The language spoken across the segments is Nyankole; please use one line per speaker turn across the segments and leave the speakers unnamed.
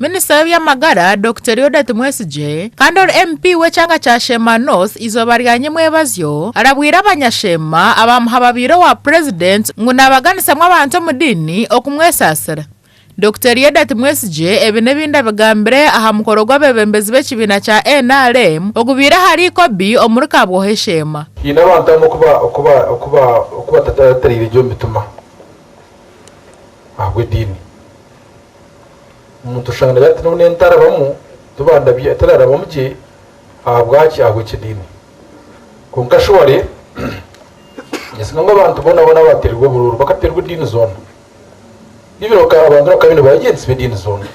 Minisita w'eby'amagara, Dokita Elioda Tumwesigye kandi ori MP w'ekyanga kya Sheema North eizooba rya nyimwebazyo arabwire abanyasheema abamuhababiire owa Purezidenti ngu nabaganisamu abantu omu diini okumwesaasira. Dokita Elioda Tumwesigye ebi n'ebindi abigambire aha mukoro gw'abeebembezi b'ekibiina kya NRM ogubaire ahari Ikobi omuri Kabwohe Sheema.
Haine abantu abamwe oku batatareire gye omu mitima ahabw'ediini. Omuntu oshanga naagira ati n'obu ntarabamu, tararabamu gye ahabwaki? Ahabw'eky'ediini. Kwonka surely niinyesiga ngu abantu boona boona abateerirwe oburuuru bakateerwa ediini zoona. Even abantu bakaba baine ba agents b'ediini zoona.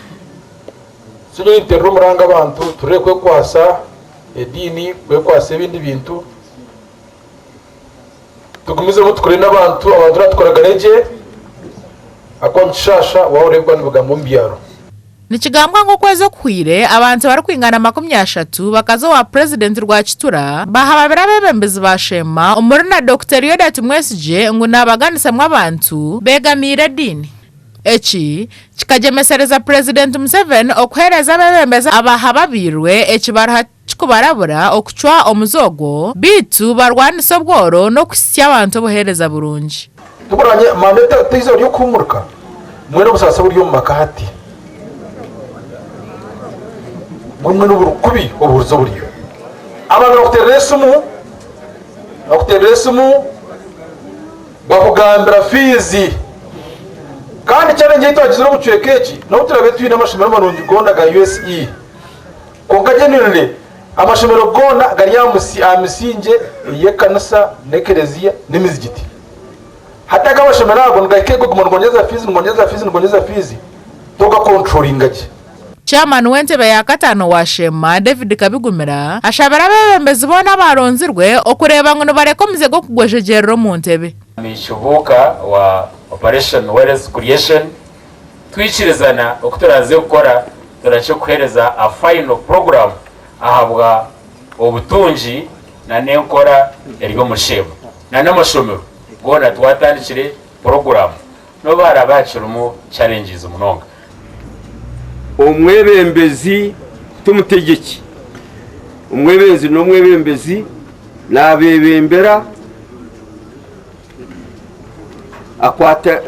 So nyowe ninteerera omuranga abantu tureke kwekwasa ediini, kwekwasa ebindi bintu, Tugumizemu tukore n'abantu, abantu natukoragane gye ahakuba nikishaasha waaba oreebwa nibigambwa omu byaro.
Nikigambwa ngu okwezi okuhweire, abantu barikwingana 30 bakaza owa Purezidenti Rwakitura baahababira abeebembezi ba Sheema omuri na Dokita Elioda Tumwesigye ngu naabaganisamu abantu beegamiire ediini. Eki kikagyemesereza Purezidenti Museveni okuheereza abeebembezi abaahababiirwe ekibaruha Kikubarabura okucwa omuze ogwo, beitu barwanise obworo n'okuhitsya abantu obuheereza burungi.
Tukuranye mama eizooba ry'okuhumurika mbwenu obusaasi oburi omu maka hati bumwe n'oburi kubi obuhurize oburiyo. Abantu bakuteerera esimu, bakuteerera esimu bakugambira fiizi kandi challenge ei twagizire omu kicweka eki n'obu turaabe twine amashomero marungi goona aga USE, Kwonka genuinely amashomero goona gari aha misingye y'ekanisa n'ekereziya n'emizigiti. Hati aga amashomero ago nigahika ahi gaguma nigongyeza fiizi nigongyeza fiizi nigongyeza fiizi togakonturoringa gye.
Chairman w'entebe ya kataano wa Sheema, David Kabigumira ashabire abeebembezi boona abaaronzirwe okureeba ngu nibareka omuze gw'okugwejegyerera omu ntebe.
Kibuuka wa Operation Wealth Creation Twikirizana oku turaaze kukora turakye kuhereza a final program ahabwa obutungi na n'enkora eri omuri Sheema na n'amashomero goona twatandikire program n'obu haraabe hakirimu challenges munonga.
Omwebembezi ti mutegyeki. Omwebembezi n'omwebembezi nabebembera.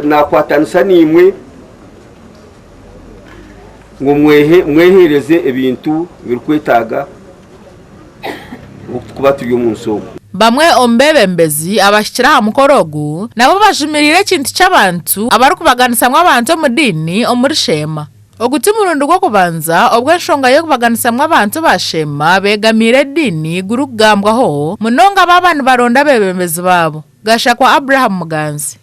Naakwatanisa naimwe ngu mweheereze ebintu ebirikwetaaga kuba turi omu nsi omu.
Bamwe omu beebembezi abahikire aha mukoro ogu nabo bajumiriire ekintu ky'abantu abarikubaganisamu abantu omu diini omuri Sheema. Ogu ti murundi gw'okubanza obu enshonga y'okubaganisamu abantu ba Sheema beegamiire ediini gurikugambwaho, munonga baaba nibaronda abeebembezi baabo. Gashakwa Abraham Muganzi.